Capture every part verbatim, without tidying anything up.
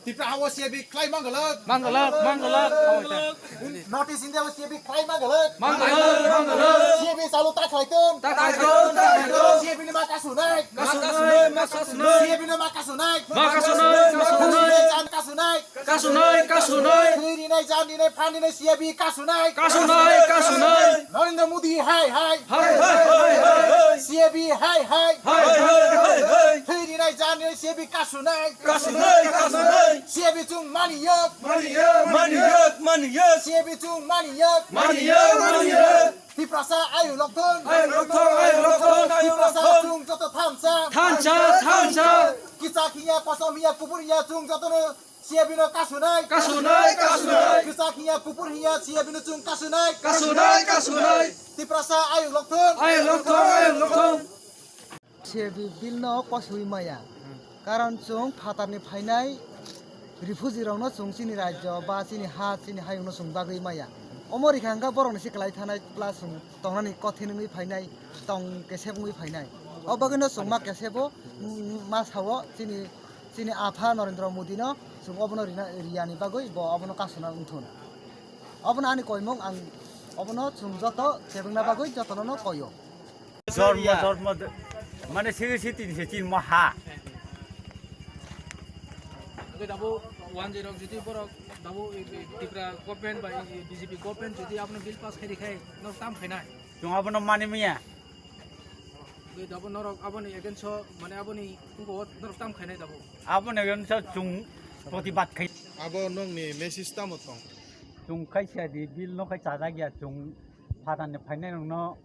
Tripura hao C A B khlai mangalak. Mangalak, mangalak. North East India o C A B khlai mangalak. Mangalak, mangalak. C A B chalu ta khlai tong. Ta khlai tong, ta khlai tong. C A B ni ma kasunai. Kasunai, ma kasunai. C A B ni ma kasunai. Ma kasunai, ma kasunai. Kasunai, kasunai. Kasunai, kasunai. Thwi rinai, jan rinai, phan rinai, C A B kasunai. Kasunai, kasunai. Narendra Modi hai hai. Hai, hai, hai, hai, hai. C A B hai hai. Hai, hai, hai, hai. Thwi rinai, jan rinai, C A B kasunai. Kasunai, kasunai. C A B chwng maniyok. Maniyok, maniyok, maniyok. C A B chwng maniyok. Maniyok, maniyok. Tiprasa ayuk lokthong. Ayuk lokthong, ayuk lokthong, ayuk lokthong. Tiprasa chwng joto thansa. Thansa, thansa. Kichak hiya, kosom hiya, kubur hiya, chwng jotono C A B no kasunai. Kasunai, kasunai. Kichak hiya, kubur hiya, C A B no chwng kasunai. Kasunai, kasunai. Tiprasa ayuk lokthong. Ayuk lokthong, ayuk lokthong. C A B bill no kosui maya. Karon chwng phatarni phainai refugee rokno chwng chini rajyo ba chini ha, chini hayungno chwng bagwi maya. Omo rikha hwnkha borokni se kwlai thanai plus chwng tongnani kothin wngwi phainai, tong kesep wngwi phainai. O bagwino chwng ma kesebo, mm, ma sao chini, chini apha Narendra Modi no chwng obono rina, riyani bagwi bo obono kasuna wngthun. Obono ani koimung, ang obono chwng joto chebengna bagwi jotono no koyo. Jormo, jormo, mane sigi sitin se chin mo ha. Oke, dabo one zero jodi borok, dabo, eh, eh, Tripura government ba, eh, B J P government jodi abono bill pass khai rikhai, norok tam khainai. Chwng abono mani maya. Oke, dabo norok aboni against o, mane aboni ungo norok tam khainai dabo. Aboni against o chwng protibad khai. Abo nongni message tamo tong? Chwng khai siya di, bill no khai chajak ya, chwng phatarni phainai rokno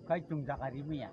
khai chwng jaga rimaya.